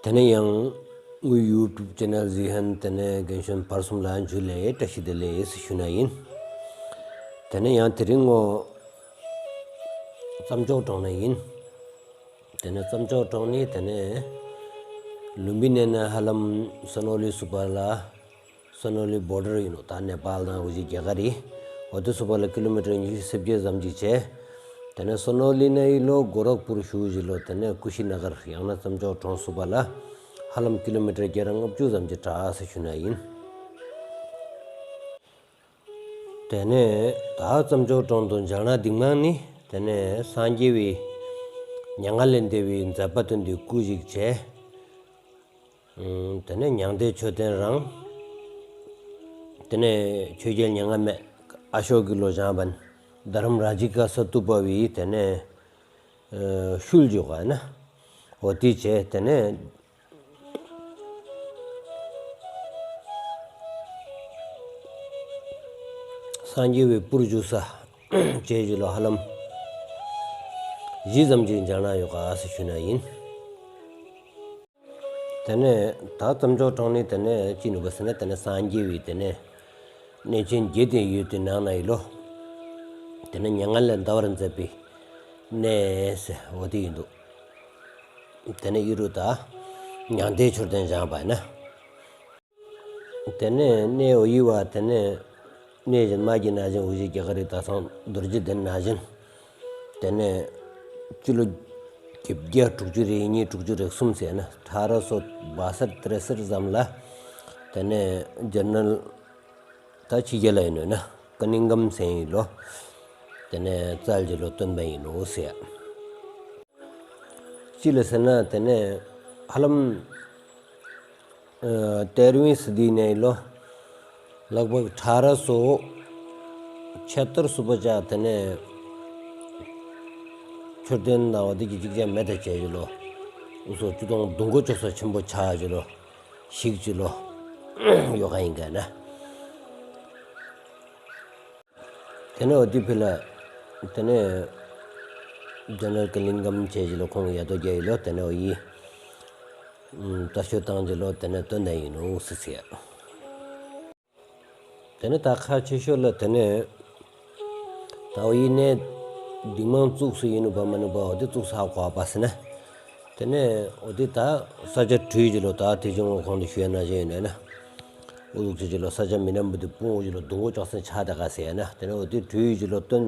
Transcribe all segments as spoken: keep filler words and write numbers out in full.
དེ་ནས་ཡང་ངའི་ཡུ་ཊུབ་ཆེ་ནལ་གཟིགས་མཁན་དེ་ནས་རྒན་གཞོན་བར་གསུམ་ལ་འཇུ་ལེ་བཀྲ་ཤིས་བདེ་ལེགས་ཞུ་ན་ཡིན། དེ་ནས་ཡང་དེ་རིང་ངོ་རྩམ་ཅོག་གྲོང་ནས་ཡིན། དེ་ནས་རྩམ་ཅོག་གྲོང་ནི་དེ་ནས་ལུམ་བི་ནི་ནས་ཧ་ལམ་སོ་ནོ་ལི་སུ་པ་ལ། སོ་ནོ་ལི་བོར་ཌར་ཡིན་ནོ། ད་ནེ་པཱལ་དང་འུ་ཅི་རྒྱ་གར་རི་འོ་དེ་སུ་པ་ལ་ཀི་ལོ་མི་ཊར་ཉི་ཤུ་རྩ་བརྒྱད་ཙམ་ཅིག་བྱས། དེ་ནས་སོ་ནོ་ལི་ནས་ཡི་ལོ་གོ་རག་པུར་ཞུ་ཞི་ལོ། དེ་ནས་ཀུ་ཤི་ན་གར་ཡང་ན་རྩམ་ཅོག་གྲོང་སུ་པ་ལ་ཧ་ལམ་ཀི་ལོ་མི་ཊར་བརྒྱ་དང་ལྔ་བཅུ་ཙམ་ཅིག་དྲག་ཟེར་ཞུ་ན་ཡིན། དེ་ནས་ད་རྩམ་ཅོག་གྲོང་དུ་འཇག་ན་འདིང་མང་ནི་དེ་ནས་སངས་རྒྱས་པའི་མྱ་ངན་ལས་འདས་པའི་མཛད་པ་དོན་དུ་སྐུ་ཞིག་བྱས། དེ་ནས་མྱང་འདས་མཆོད་རྟེན་རང་། དེ་ནས་ཆོས་རྒྱལ་མྱ་ངན་མེད་ཨ་ཤོ་ཀི་ལོ་བཞེངས་པ་ན་དྷ་རམ་རཱ་ཇི་ཀ་ས་ཏུ་པ་བི་དེ་ནས་ཤུལ་འཇོག་ག་ན་འོ་དེ་བྱས། དེ་ནས་སངས་རྒྱས་པའི་པུར་འཇུག་ས་བྱས་ཞི་ལོ་ཧ་ལམ་བཞི་ཙམ་ཅིག་འཇག་ན་ཡོད་ག་ཟེར་ཞུ་ན་ཡིན། དེ་ནས་ད་རྩམ་ཅོག་གྲོང་ནི་དེ་ནས་ཅི་ནུས་པ་ཟེར་ན་དེ་ནས་སངས་རྒྱས་པའི་དེ་ནས་གནས་ཆེན་བརྒྱད་དེ་ཡོད་དེ་ནང་ན་ཡི་ལོ། དེ་ནས་མྱ་ངན་ལས་འདའ་བར་མཛད་པའི་གནས་ཟེར་འོ་དེ་ཡིན་འདུག་དེ་ནས་ཨི་རུ་ད་མྱང་འདས་མཆོད་རྟེན་བཞེངས་པ་ཡིན་ན། དེ་ནས་གནས་འོ་ཡི་བ་དེ་ནས་གནས་གཞན་མ་གི་ན་གཞན་འུ་ཅི་རྒྱ་གར་རི་ད་སང་རྡོ་རྗེ་གདན་ན་གཞན། དེ་ནས་སྤྱི་ལོ་བརྒྱད་བརྒྱ་དྲུག་ཅུ་རེ་གཉིས་དྲུག་ཅུ་རེ་གསུམ་ཟེར་ན་ཐ་ར་སོ་བ་སར་ཏྲེ་སར་ཙམ་ལ་དེ་ནས་ཇེ་ནེ་རལ་ད་ཕྱི་རྒྱལ་ལ་ཡིན་ནོ་ན་ཀ་ནིང་གམ་ཟེར་ཡིན་ལོ། དེ་ནས་བཙལ་གྱི་ལོ་སྟོན་པ་ཡིན་ནོ་ཟེར། ཅི་ལ་ཟེར་ན་དེ་ནས་ཧ་ལམ་ཨ་ཏེར་བི་སི་ཏི་ནས་ལོ། ལག་པག་ཁྲ་ར་སོ་ཆེ་ཏར་སུ་པ་ཅག་དེ་ནས་མཆོད་རྟེན་ནང་བ་དེ་གི་ཅིག་ཅན་མེད་ད་བྱས་ཀྱི་ལོ། ཨུ་སོ་ཅུ་དོང་དུང་གོ་ཅོག་ས་ཆེན་པོ་ཆགས་ཀྱི་ལོ། ཞིག་ཅི་ལོ། ཡོ་ག་ཡིན་ག་ན། དེ་ནས་འོ་དེ་ཕི་ལ། དེ་ནས་ཇེ་ནེ་རལ་ཀ་ལིང་གམ་བྱས་ཀྱི་ལོ་ཁོང་ཡ་དོ་རྒྱ་ཡི་ལོ་དེ་ནས་འོ་ཡི། ད་ཤོད་བཏང་གི་ལོ་དེ་ནས་སྟོན་ད་ཡིན་ནོ་སི་སི་ཡ། དེ་ནས་ད་ཁ་ཆེ་ཤོས་ལ་དེ་ནས་ད་འོ་ཡི་ནས་འདིང་མང་བཙུགས་སུ་ཡིན་ནུ་བ་མ་ནུ་བ་འོ་དེ་བཙུགས་ས་གོ་བ་སི་ན། དེ་ནས་འོ་དེ་ད་ས་ཆ་བྲུས་ཀྱི་ལོ་ད་དེ་བཞིན་འོ་ཁོང་དུ་ཞུས་ན་བཞིན་ཡིན་ན། འུ་ལུག་ཅི་ཅི་ལོ་ས་ཆ་མི་ནམ་བུ་དེ་སྤུངས་ཅི་ལོ་སྡོང་པོ་ཅོག་སེ་ཆ་ད་ག་ཟེར་ན། དེ་ནས་འོ་དེ་བྲུས་ཅི་ལོ་སྟོན།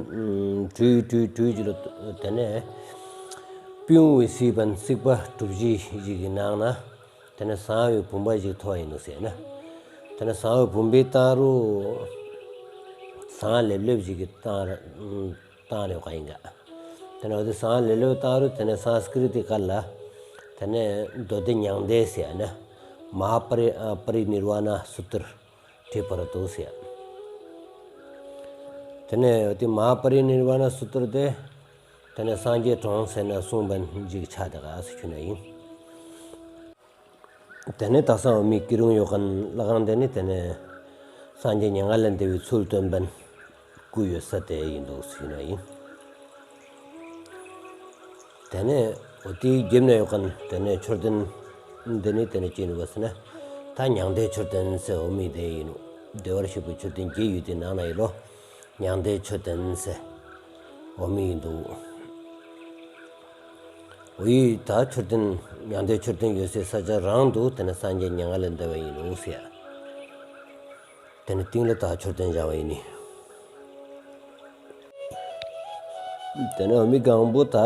བྲུས་བྲུས་བྲུས་ཅི་ལོ་དེ་ནས་སྤུངས་པའི་སི་པན་སིག་པ་གྲུ་བཞི་ཞིག་གི་ནང་ན་དེ་ནས་ཟངས་པའི་བུམ་པ་ཞིག་ཐོགས་ཡིན་ནོ་ཟེར་ན། དེ་ནས་ཟངས་པའི་བུམ་པའི་སྟེང་རུ་ཟངས་ལེབ་ལེབ་ཞིག་གི་སྟེང་རུ་སྟེང་རེ་ག་ཡིན་ག། དེ་ནས་འོ་དེ་ཟངས་ལེབ་ལེབ་སྟེང་རུ་དེ་ནས་སཾ་སྐྲྀ་ཏའི་སྐད་ལ་དེ་ནས་མདོ་སྡེ་མྱང་འདས་ཟེར་ན། མ་ཧཱ་པ་རི་ཨ་པ་རི་ནི་ར་ཝ་ན་སུ་ཏྲ་བྲིས་པར་འདུག་ཟེར། དེ་ནས་དེ་མ་ཧཱ་པ་རི་ནི་ར་ཝ་ན་སུ་ཏྲ་དེ་དེ་ནས་སངས་རྒྱས་གྲོང་ཟེར་ན་གསུངས་པ་ཞིག་ཆགས་ད་ག་ཟེར་ཞུ་ན་ཡིན། དེ་ནས་ད་སང་འོ་མི་ཀི་རུང་ཡོད་མཁན་ལྷ་ཁང་དེ་ནི་དེ་ནས་སངས་རྒྱས་མྱ་ངན་ལས་འདས་པའི་ཚུལ་སྟོན་པ་སྐུ་ཡོད་ས་དེ་ཡིན་འདུག་ཟེར་ཞུ་ན་ཡིན། དེ་ནས་འོ་དེའི་རྒྱབ་ན་ཡོད་མཁན་དེ་ནས་མཆོད་རྟེན་འདི་ནི་དེ་ནས་ཅི་ཡིན་པ་ཟེར་ན། ད་མྱང་འདས་མཆོད་རྟེན་ཟེར་འོ་མི་དེ་ཡིན་ནོ། བདེ་བར་གཤེགས་པའི་མཆོད་རྟེན་བརྒྱད་ཡོད་དེ་ནང་ན་ཡི་ལོ། མྱང་འདས་མཆོད་རྟེན་ཟེར་འོ་མི་ཡིན་འདུག་འོ་ཡི་ད་མཆོད་རྟེན་མྱང་འདས་མཆོད་རྟེན་ཡོད་སའི་ས་ཆ་རང་དུ་དེ་ནས་སངས་རྒྱས་མྱ་ངན་ལས་འདས་པ་ཡིན་ནོ་ཟེར། དེ་ནས་སྟེང་ལ་ད་མཆོད་རྟེན་བཞེངས་པ་ཡིན་ནི། དེ་ནས་འོ་མི་གང་པོ་ད་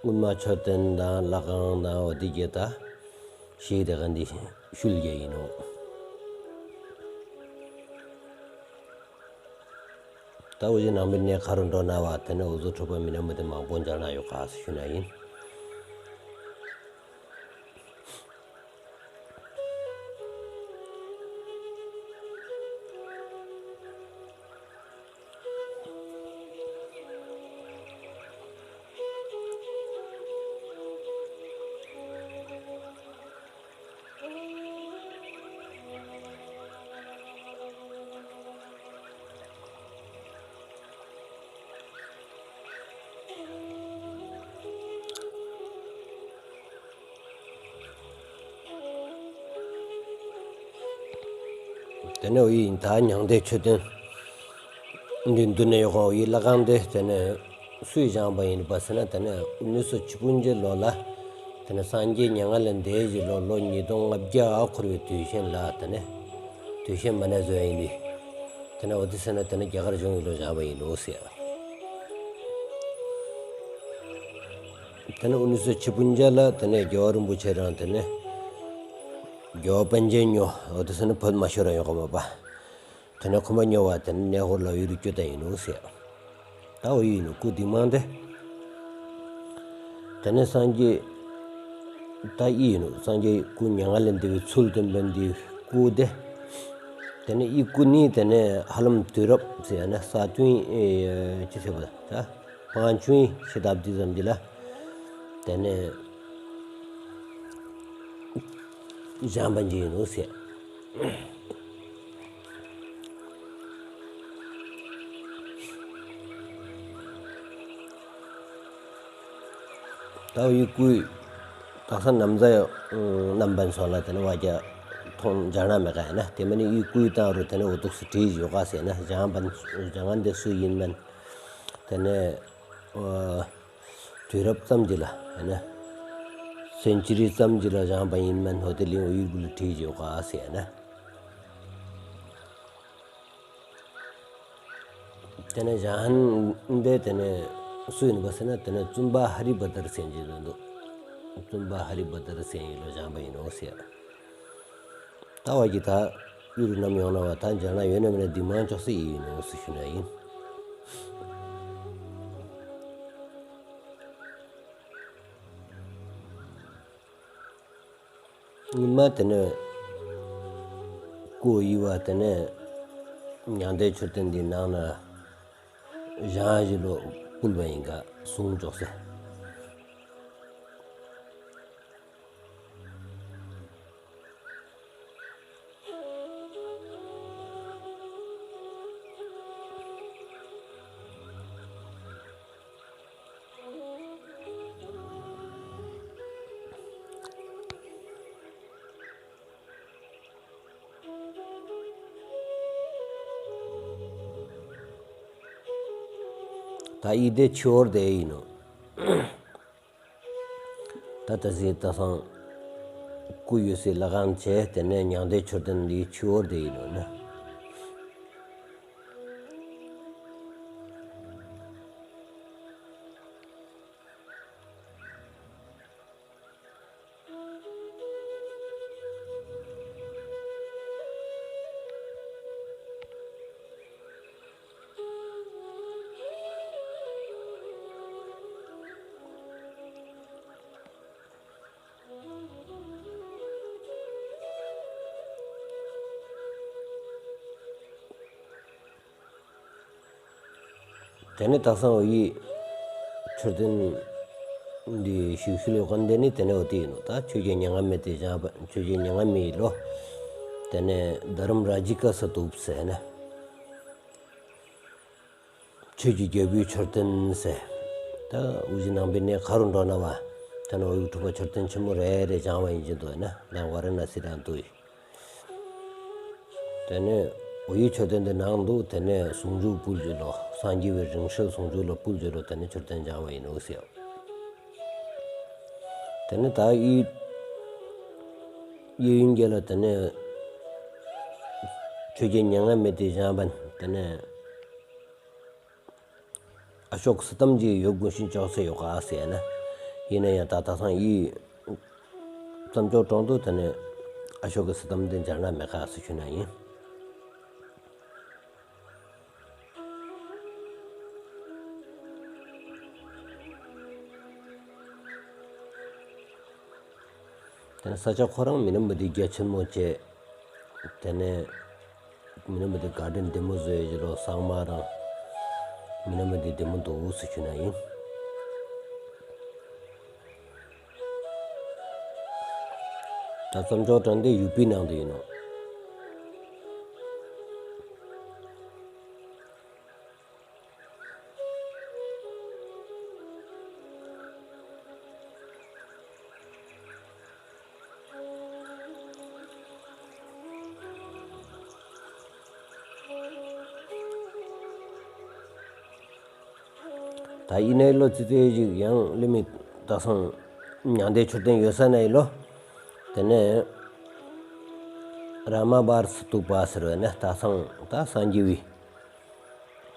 སྔོན་མ་མཆོད་རྟེན་དང་ལྷ་ཁང་དང་འོ་དེ་གྱད་ད་ཞིག་དེ་ག་འདི་ཤུལ་གྱད་ཡིན་ནོ། ད་འུ་ཅི་ནང་པའི་གནས་ཁ་རུ་འགྲོ་ན་བ་དེ་ནས་འུ་ཚོ་འཁྲུག་པ་མི་ནམ་བུ་དེ་མང་པོ་འཇག་ན་ཡོད་ག་ཟེར་ཞུ་ན་ཡིན། དེ་ནས་འོ་ཡི་ད་མྱང་འདས་མཆོད་རྟེན་འདི་མདུན་ནས་ཡོད་གོ། འོ་ཡི་ལྷ་ཁང་འདི་དེ་ནས་སུས་བཞེངས་པ་ཡིན་པ་ཟེར་ན། དེ་ནས་ཨུ་ནུ་སོ་ཆི་པུན་ཇི་ལོ་ལ་དེ་ནས་སངས་རྒྱས་མྱ་ངན་ལས་འདས་ཀྱི་ལོ་ལོ་ཉིས་སྟོང་ལྔ་བརྒྱ་འཁོར་བའི་དུས་ཆེན་ལ་དེ་ནས་དུས་ཆེན་མ་ནས་བཟོ་ཡ་ཡིན་ཏེ། དེ་ནས་འོ་དེ་ཟེར་ན་དེ་ནས་རྒྱ་གར་གཞུང་གི་ལོ་བཞག་པ་ཡིན་ནོ་ཟེར། དེ་ནས་ཨུ་ནུ་སོ་ཆི་པུན་ཇི་ལ་དེ་ནས་རྒྱལ་བ་རིན་པོ་ཆེ་རང་དེ་ནས་རྒྱལ་བ་པཎ་ཆེན་སྨྱོ་འོ་དེ་ཟེར་ན་བོད་མ་ཤོར་ར་ཡོང་ག་མ་པ། དེ་ནས་ཁོ་མ་སྨྱོ་བ་དེ་ནས་ནེ་ཧོར་ལ་ཡུལ་དུ་བསྐྱོད་ད་ཡིན་ནོ་ཟེར། ད་འོ་ཡིན་ནོ་སྐུ་དེ་མང་དེ། དེ་ནས་སངས་རྒྱས་ད་ཨི་ཡིན་ནོ་སངས་རྒྱས་སྐུ་མྱ་ངན་ལས་འདས་པའི་ཚུལ་སྟོན་པ་འདི་སྐུ་དེ། དེ་ནས་ཨི་སྐུ་ནི་དེ་ནས་ཧ་ལམ་དུས་རབས་ཟེར་ན་ས་སྟོན་ཨེ་ཅི་ཟེར་བ་ད་པང་ཆུང་ཤི་ཏབ་དི་ཙམ་གྱི་ལ་དེ་ནས་བཞེངས་པ་འདི་ཡིན་ནོ་ཟེར། ད་འོ་ཡི་སྐུའི་དག་ས་ནམ་ཟླ་རྣམ་པ་སོགས་ལ་དེ་ནས་བ་རྒྱ་མཐོང་འཇག་ན་མེད་ག་ཡིན་ན། དེ་མིན་ནི་ཡི་སྐུའི་སྟེང་རུ་དེ་ནས་འོ་ཐུག་སུ་བྲིས་ཡོད་ག་ཟེར་ན། བཞེངས་པ་བཞེངས་མཁན་དེ་སུ་ཡིན་མིན། དེ་ནས་དུས་རབས་ཙམ་གྱི་ལ་ཡིན་ན། སེན་ཅུ་རི་ཙམ་གྱི་ལ་བཞེངས་པ་ཡིན་མིན་འོ་དེ་ལིང་འོ་ཡི་སྐུ་ལ་བྲིས་ཡོད་ག་ཟེར་ན། དེ་ནས་བཞེངས་མཁན་དེ་དེ་ནས་སུ་ཡིན་པ་ཟེར་ན། དེ་ནས་བཙུན་པ་ཧ་རི་བྷ་དར་ཟེར་གྱི་འདུག་བཙུན་པ་ཧ་རི་བྷ་དར་ཟེར་ཡི་ལོ་བཞེངས་པ་ཡིན་ནོ་ཟེར། ད་བ་གི་ད་ཡུལ་རུ་ནམ་ཡོང་ན་བ་ད་འཇག་ན་ཡོད་ན་མིན་ན་འདི་མང་ཅོག་སེ་ཡི་ཡིན་ནོ་ཟེར་ཞུ་ན་ཡིན། སྔོན་མ་དེ་ནས་སྐུ་ཡི་བ་དེ་ནས་མྱང་འདས་མཆོད་རྟེན་འདི་ནང་ན་བཞེངས་ཞིག་ལོ་བསྐུལ་བ་ཡིན་ག་གསུང་ཅོག་སེ། ད་ཡི་དེ་ཆི་ཧོར་དེ་ཡིན་ནོ། ད་ད་སི་ད་སང་སྐུ་ཡོད་སའི་ལྷ་ཁང་བྱས། དེ་ནས་མྱང་འདས་མཆོད་རྟེན་འདི་ཆི་ཧོར་དེ་ཡིན་ནོ་ན། དེ་ནས་ད་སང་འོ་ཡི་མཆོད་རྟེན་འདི་ཞིག་ཞུ་ལེ་ཀོན་དེ་ནི་དེ་ནས་འོ་དེ་ཡིན་ནོ། ད་ཆོས་རྒྱལ་མྱ་ངན་མེད་དེ་བཞེངས་པ། ཆོས་རྒྱལ་མྱ་ངན་མེད་ཡི་ལོ། དེ་ནས་དྷ་རམ་རཱ་ཇི་ཀ་ས་ཏུབ་ཟེར་ན། ཆོས་ཀྱི་རྒྱལ་པོའི་མཆོད་རྟེན་ཟེར། ད་དབུ་གཞི་ནང་པའི་གནས་ག་རུ་འགྲོ་ན་བ། ད་ནི་འོ་ཡི་གྲུབ་པ་མཆོད་རྟེན་ཆེན་མོ་རེ་རེ་བཞེངས་པ་ཡིན་གྱི་འདུག་ན། ད་ཝ་ར་ཎ་སི་རང་འདུག་དེ་ནས་འོ་ཡི་མཆོད་རྟེན་དེ་ནང་དུ་དེ་ནས་ཟུང་འཇུག་ཕུལ་རྒྱུ་ལོ། སངས་རྒྱས་པའི་རིང་བསྲེལ་ཟུང་འཇུག་ལ་ཕུལ་རྒྱུ་ལོ། དེ་ནས་མཆོད་རྟེན་བཞེངས་པ་ཡིན་ནོ་ཟེར། དེ་ནས་ད་ཡི་ཡི་ཡིན་རྒྱ་ལ་དེ་ནས་ཆོས་རྒྱལ་མྱ་ངན་མེད་དེ་བཞེངས་པ་དེ་ནས། ཨ་ཤོ་ཀ་སི་ཏམ་གྱི་ཡོད་དགོས་ཤིང་ཅོག་ཙེ་ཡོད་ག་ཟེར་ན། ཡིན་ན་ཡང་ད་ད་སང་ཡི་བཙན་བྱོལ་གྲོང་དུ་དེ་ནས་ཨ་ཤོ་ཀ་སི་ཏམ་དེ་འཇག་ན་མེད་ག་ཟེར་ཞུ་ན་ཡིན། དེ་ནས་ས་ཆ་ཁོ་རང་མི་ནམ་བུ་དི་རྒྱ་ཆེན་མོ་བྱས། དེ་ནས་མི་ནམ་བུ་དི་གར་ཌེན་བདེ་མོ་བཟོས་ཡོད་ལོ། གཙང་མ་རང་མི་ནམ་བུ་དི་བདེ་མོ་འདུག་ཟེར་ཞུ་ན་ཡིན། ད་བཙན་བྱོལ་གྲོང་དེ་ཡུ་པི་ནང་དུ་ཡིན་ནོ། ད་ཡིན་ནའི་ལོ་ཙི་ཙི་ཞིག་ཡང་ལི་མི་ད་སང་མྱང་འདས་མཆོད་རྟེན་ཡོད་ས་ནའི་ལོ། དེ་ནས་ར་མ་བར་སི་ཏུ་པ་ཟེར་བས་ན་ད་སང་ད་སངས་རྒྱས་པའི་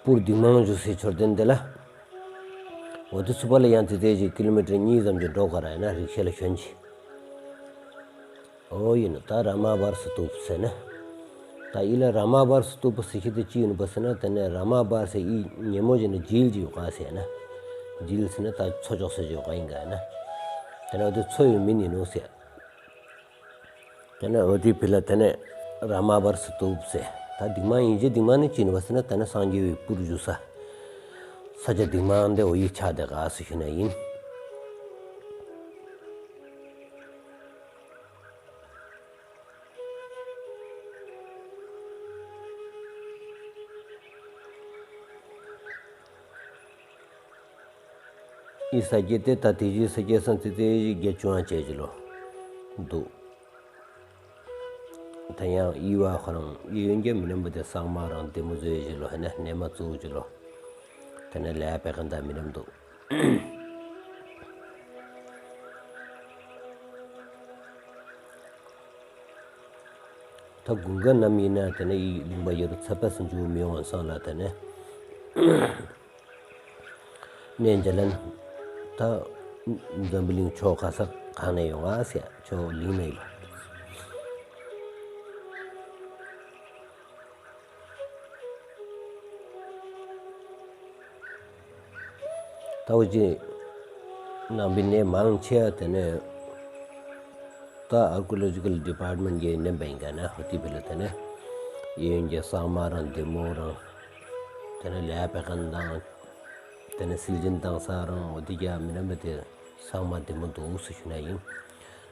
སྤུར་འདི་མང་བཞུགས་སའི་མཆོད་རྟེན་དེ་ལ། འོ་དེ་ཚུ་པ་ལ་ཡང་ཙི་ཙི་ཞིག་ཀི་ལོ་མི་ཊར་གཉིས་ཙམ་ཅིག་འགྲོ་དགོས་ར་ཡིན་ན་རིག་ཤ་ལ་ཞོན་ཅིག་འོ་ཡིན་ནོ་ད་ར་མ་བར་སི་ཏུ་པ་ཟེར་ན། ད་ཡི་ལ་ར་མ་བར་སི་ཏུ་པ་ཟེར་ཁྱེད་དེ་ཅི་ཡིན་པ་ཟེར་ན་དེ་ནས་ར་མ་བར་ཟེར་ཡི་ཉེ་མོ་ཅིག་ན་ཇིལ་ཅིག་ཡོད་ག་ཟེར་ན། ཇིལ་ཟེར་ན་ད་མཚོ་ཅོག་ས་ཅིག་ཡོད་ག་ཡིན་ག་ན། དེ་ནས་འོ་དེ་མཚོ་ཡི་མིང་ཡིན་ནོ་ཟེར། དེ་ནས་འོ་དེ་ཕི་ལ་དེ་ནས་ར་མ་བར་སི་ཏུ་པ་ཟེར། ད་འདི་མ་ཡིན་ཅི་འདི་མ་ནི་ཅི་ཡིན་པ་ཟེར་ན་དེ་ནས་སངས་རྒྱས་པའི་སྤུར་བཞུགས་ས། ས་ཆ་འདི་མ་འདི་འོ་ཡི་ཆ་དེ་ག་ཟེར་ཞུ་ན་ཡིན། ཨི་ས་སྐྱེ་དེ་ད་དེ་བཞིན་ས་སྐྱེ་སང་ཙི་ཙི་བརྒྱད་ཅུ་ཨང་བྱས་ཀྱི་ལོ་འདུག་ད་ཡང་ཨི་བ་ཁོ་རང་ཨི་ཡོན་གྱི་མི་ནམ་པ་དེ་སང་མ་རང་དེ་མོ་བཟོས་ཀྱི་ལོ་ཧེ་ན་ནས་མ་བཙུགས་ཀྱི་ལོ། དེ་ནས་ལས་པའི་ཁ་འདའ་མི་ནམ་འདུག་ད་དགུན་ཁ་ནམ་ཡིན་ན་དེ་ནས་ཨི་ལུང་པ་ཡོད་རུ་ཚ་པ་སུ་འཇུ་མི་ཡོང་བ་སང་ལ་དེ་ནས། གནས་འཇལ་ལན། ད་འཛམ་བུ་གླིང་ཕྱོགས་ག་ས་གང་ནས་ཡོང་ང་ཟེར་ཕྱོགས་གླིང་ནས་ཡོང་། ད་འུ་ཅི་ནང་པའི་གནས་མང་ཆེ་བ་དེ་ནས་ད་ཨར་ཀི་ཡོ་ལོ་ཇི་ཀལ་ཌི་པར་ཊི་མེན་ཊི་གི་ནེམ་པ་ཡིན་ག་ན་ཧོ་ཏི་བི་ལ་དེ་ནས་ཨི་ཡོན་གྱི་སང་མ་རང་དེ་མོ་རང་དེ་ནས་ལས་པའི་ཁ་འདའ་དེ་ནས་སིལ་སྦྱིན་བཏང་ས་རང་འོ་དེ་རྒྱ་མི་ནམ་པ་དེ་སང་མ་དེ་མོ་འདུག་སུ་ཞུ་ན་ཡིན།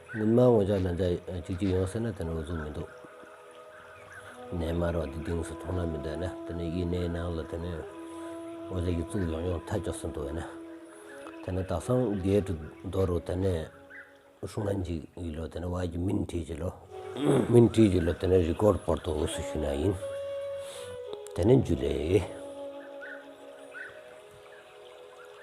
སྔོན་མ་ངོ་ཅག་ལ་འདྲ་ཅིག་ཅིག་ཡོང་ཟེར་ན་དེ་ནས་འུ་ཚུགས་མི་འདུག་ནས་མ་རོ་དེ་དིང་སུ་མཐོང་ན་མི་འདུག་ན་དེ་ནས་ཡིན་ནའི་ནང་ལ་དེ་ནས་འོ་ཟེར་གྱི་བཙུགས་ཡོང་ཡོང་ཐག་ཆོད་སུ་འདུག་ན། དེ་ནས་ད་སང་རྒྱལ་དུ་རྡོ་རུ་དེ་ནས་སྲུང་ལན་ཅིག་ཡིན་ལོ་དེ་ནས་བ་གི་མིན་བྲིས་ཀྱི་ལོ། མིན་བྲིས་ཀྱི་ལོ་དེ་ནས་རི་ཀོར་པོར་དུ་འུ་སུ་ཞུ་ན་ཡིན། དེ་ནས་འཇུ་ལེ།